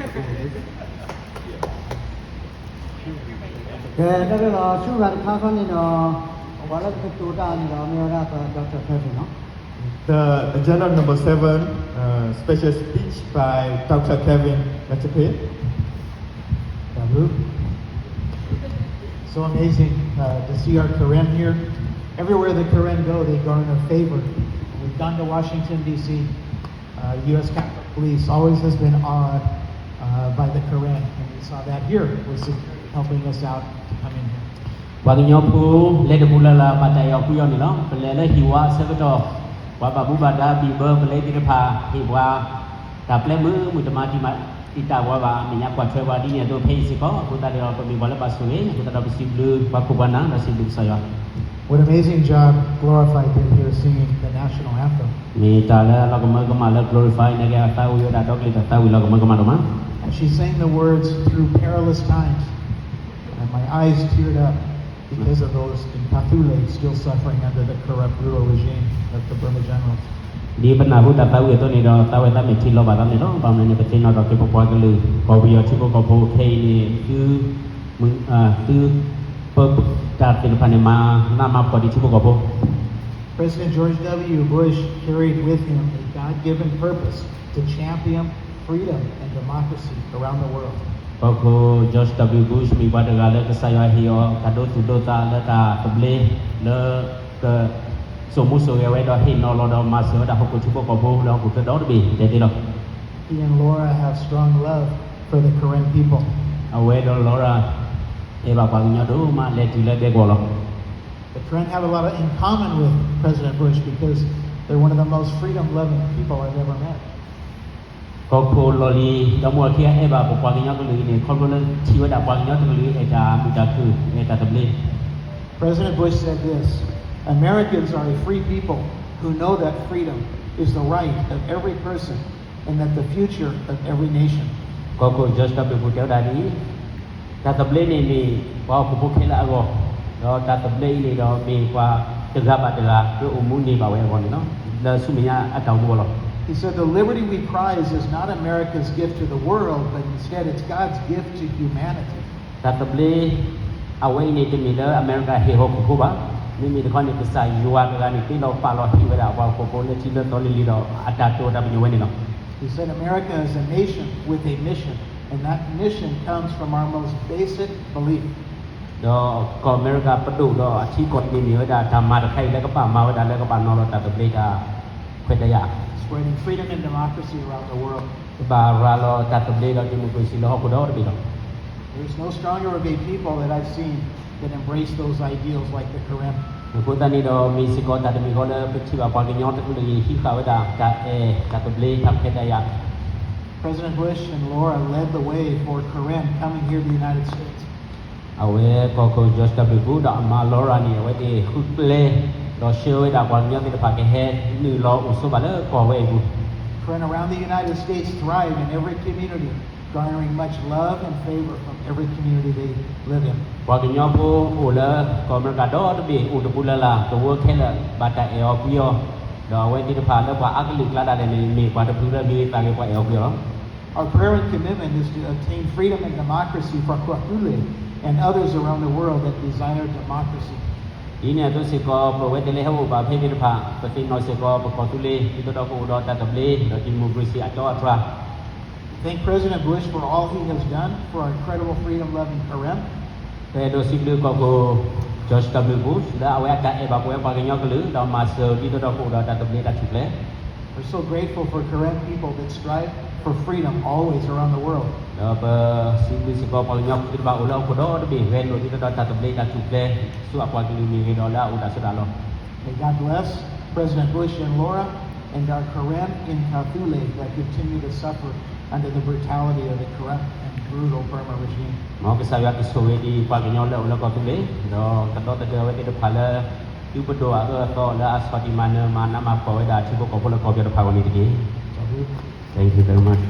ကဲ တၢ်လၢလီၤဆူဂၤတခါခီန့ၣ်ဒီး ပှၤလၢပကတိၤတၢ်န့ၣ်ဒီး မ့ၢ်ဝဲဒၣ်ပ Doctor Kevin နီၤ. The agenda number seven, uh, special speech by Doctor Kevin Lachape. So amazing uh, to see our Karen here. Everywhere the Karen go, they garner favor. We've gone to Washington, D C. Uh, U S Capitol Police always has been awed uh, by the Karen, and we saw that here with security helping us out to come in here. ပှၤကညီဖိလဲၤတပူၤလၢ်လၢ် ဘၣ်တၢ်အဲၣ်အီၤကွံအီၤန့ၣ်လီၤ. ပလဲၤလၢဟံၣ်ဝါအဆၢကတီၢ် ပှၤဘၣ်မူဘၣ်ဒါဘံၣ်ဘၢ ပလဲၤသ့ၣ်တဖၣ် ဟ့ၣ်ပှၤတၢ်ပျဲမုာ်မုာ် တမၤတံာ်မၤတံာ်တာ်ပှၤဘၣ် အမဲာ်ညါကွၢ်ထွဲပှၤဒ်န့ၣ်အသိး ဖဲအံၤစ့ၢ်ကီး အဃိသတးဒီး ပမ့ၢ်ပှၤလၢဘၣ်ဆိၣ်ဂ့ၤ အဃိသတးဒီးပစံးဘျုးပှၤခိၣ်ပှၤနၢ် ဒီးစံးဘျုးကစၢ်ယွၤ What amazing job Glorify did here singing the national anthem. မ့ၢ်တၢ်လၢအလီၤကမၢကမၣ်လၢ Glorify နာ်က့ အသးဝံၣ်ဝဲဒၣ်ဒီကလုာ်တၢ်သးဝံၣ်လီၤကမၢကမၣ်ဒိၣ်မး. And she sang the words through perilous times, and my eyes teared up because of those in Tathule still suffering under the corrupt, brutal regime of the Burma Generals. ဒ်ပနၢ်ဟူတၢ်သးဝံၣ်အသိးန့ၣ်ဒီး သးဝဲသးမဲာ်ထံလီၤဘၣ်သးန့ၣ်လီၤ. ဘၣ်မနုၤန့ၣ် ပသ့ၣ်နီၣ်ထီၣ်က့ၤပပှၤကလုာ် ကီၢ်ပယီၤထံဖိကီၢ်ဖိခဲအံၤန့ၣ် သု သုပၢတၢ်သ့ၣ်တဖၣ်န့ၣ် မၤနးမၤဖှီၣ်ဒံးထံဖိကီၢ်ဖိ President George W. Bush carried with him a God-given purpose to champion freedom and democracy around the world. ကီၢ်ခိၣ် George W. Bush မ့ၢ်ပှၤတဂၤလၢကစၢ်ယွၤဟ့ၣ်အီၤတၢ်ဒိသူၣ်ဒိသးလၢတၢ်သဘျ့ လၢက စိာ်မူစိာ်ဂဲၤဝဲဒီးဟ့ၣ်နီၤလီၤဒီးမၤစၢၤဝဲဒၣ်ဟီၣ်ခိၣ်ထံဖိကီၢ်ဖိလၢဟီၣ်ခိၣ်ချၢဒီတဘ့ၣ်တဲသ့လီၤ. He and Laura have strong love for the Karen people. အဝဲဒီး Laura အဲၣ်ဘၣ်ပှၤကညီဒိၣ်မး လဲၤတုၤလၢဒဲကဝီၤလီၤ. The Karen have a lot of, in common with President Bush because they're one of the most freedom-loving people I've ever met. ကီၢ်ခိၣ်လီၢ်လံၤဒီးမုၢ်အခံဂၤအဲၣ်ဘၣ်ပပှၤကညီကလုာ်အံၤန့ၣ် ခီဖျိလၢထံၣ်ဝဲဒၣ်ပှၤကညီတကလုာ်အံၤ အဲၣ်တၢ်မုာ်တၢ်ခုၣ် အဲၣ်တၢ်သဘျ့ President Bush said this, Americans are a free people who know that freedom is the right of every person and that the future of every nation. ကီၢ်ခိၣ် George W. Bush တဲဝဲဒၣ်ဒ်အံၤ, တၢ်သဘျ့န့ၣ်မ့ၢ်ပှၤဟီၣ်ခိၣ်ဖိခဲလၢာ်အဂီၢ်, ဒီးတၢ်သဘျ့အံၤန့ၣ်ဒီးမ့ၢ်ပှၤတဂၤဘၣ်တဂၤ ကအိၣ်မူန့ၢ်ဘၣ်ဝဲအဂီၢ်န့ၣ်လီၤ. လၢဆူမဲာ်ညါအတၢ်အိၣ်မူအဂီၢ်လီၤ. He said, The liberty we prize is not America's gift to the world, but instead it's God's gift to humanity. တၢ်သဘျ့ အဝဲအံၤန့ၣ် တမ့ၢ်လၢအမဲရကၤဟ့ၣ်ဟီၣ်ခိၣ်ဖိဘၣ်. မ့မ့ၢ်တခီန့ၣ် ကစၢ်ယွၤတဂၤန့ၣ် သ့လီၤပာ်လီၤဟ့ၣ်ဝဲဒၣ်ပှၤဟီၣ်ခိၣ်ဖိလၢထံလၢသီလံၤလံၤဒီး အတၢ်တိာ်တၢ်ပညိၣ်ဝဲန့ၣ်လီၤ. He said America is a nation with a mission, and that mission comes from our most basic belief. ဒီးကီၢ်အမဲရကၤပဒိၣ်ဒီးအထံကီၢ်န့ၣ်မ့ၢ်ဝဲဒၣ်တၢ်မၤတခါအံၤလၢကဘၣ်မၤဝဲဒၣ်လၢကဘၣ်နီၤလီၤတၢ်သဘျ့တၢ်ခွဲးတၢ်ယာ် Spreading freedom and democracy around the world. ကဘၣ်ရၤလီၤတၢ်သဘျ့ဒီး democracy လၢဟီၣ်ခိၣ်ဒီတဘ့ၣ်လီၤ. There is no stronger of a people that I've seen that embrace those ideals like the Karen. အဃိသတးန့ၣ်ဒီး မ့ၢ်စ့ၢ်ကီးတၢ်တမံၤဃီလၢပထံၣ်ဘၣ်ပှၤကညီတကလုာ်အံၤ ဟံးဃာ်ဝဲဒၣ်တၢ်အဲၣ်တၢ်သဘျ့တၢ်ခွဲးတၢ်ယာ် President Bush and Laura led the way for Karen coming here to the United States. အဝဲကီၢ်ခိၣ် George W Bush ဒီးအမါ Laura န့ၣ် အဝဲသ့ၣ်ဃုကျဲ ဒီးဆှၢဝဲဒၣ်ပှၤကညီသ့ၣ်တဖၣ်ကဟဲနုာ်လီၤအိၣ်ဆိးဘၣ်လၢကီၢ်ဝဲအံၤပူၤ Karen around the United States thrive in every community, garnering much love and favor from every community they live in. ပှၤကညီဖိအိၣ်လၢကီၢ်အမဲရကၤဒီတဘ့ၣ် အိၣ်တပူၤလၢ်လၢ် သဝီခဲလၢာ်ဘၣ်တၢ်အဲၣ်အီၤကွံအီၤ, ဒီးအဝဲသ့ၣ်တဖၣ်လၢပှၤအါကလုာ်အကျါဒၣ်လဲာ်န့ၣ် မ့ၢ်ပှၤတဖုလၢမ့ၢ်သးဂ့ၤပှၤအဲၣ်အီၤကွံအီၤလီၤ. Our prayer and commitment is to obtain freedom and democracy for Kōtule and others around the world that desire democracy. ဒ်န့ၣ်အသိးစ့ၢ်ကီး ပဝဲသ့ၣ်လၢဟဲအိၣ်ဘၣ်ဖဲသ့ၣ်တဖၣ် ပသ့ၣ်နီၣ်စ့ၢ်ကီး ပကီၢ်သူလ့ၤ ဒ်သိးဒီးကအိၣ်ဒီးတၢ်သဘျ့ ဒီး democracy အတီအတြၢ် Thank President Bush for all he has done for our incredible freedom-loving Karen. ပအဲၣ်ဒိးစံးဘျုးကီၢ်ခိၣ် George W Bush လၢအဝဲအတၢ်အဲၣ်ဘၣ်ပဝဲပှၤကညီကလုာ် ဒီးမၤစၢၤဒ်သိးဒီးကအိၣ်ဒီးတၢ်သဘျ့တၢ်ထူၣ်ဖျဲး We're so grateful for Karen people that strive for freedom always around the world. ဒီးပစံးဘျုးစ့ၢ်ကီးပှၤကညီဖိသ့ၣ်တဖၣ်အိၣ်လၢဟီၣ်ခိၣ်ဒီတဘ့ၣ် ဂဲၤလိာ်ဒ်သိးဒီးတၢ်သဘျ့တၢ်ထူၣ်ဖျဲး ဆူအပှၤကလုာ်မ့ၢ်ဂ့ၤဒီးလၢအအိၣ်တၢ်ဆိးတၢ်လီၢ် May God bless President Bush and Laura and our Karen in Tathule that continue to suffer under the brutality of the corrupt and brutal Burma regime. မ်ကစၢ်ယွၤကဆိၣ်ဂ့ၤဒံးပှၤကညီလၢအအိၣ်လၢကီၢ်သူလ့ၤ ဒီးကဒီသဒၢအဝဲသ့ၣ်တဖၣ်လၢ သုပဒိၣ်အအၢအသီလၢအဆီၣ်တံၢ်မၤနၢၤမၤနးမၤဖှီၣ်ဝဲဒၣ်ထံဖိကီၢ်ဖိလၢကီၢ်ပယီၤတဖၣ်အဂီၢ်န့ၣ်တက့ၢ်. Thank you very much.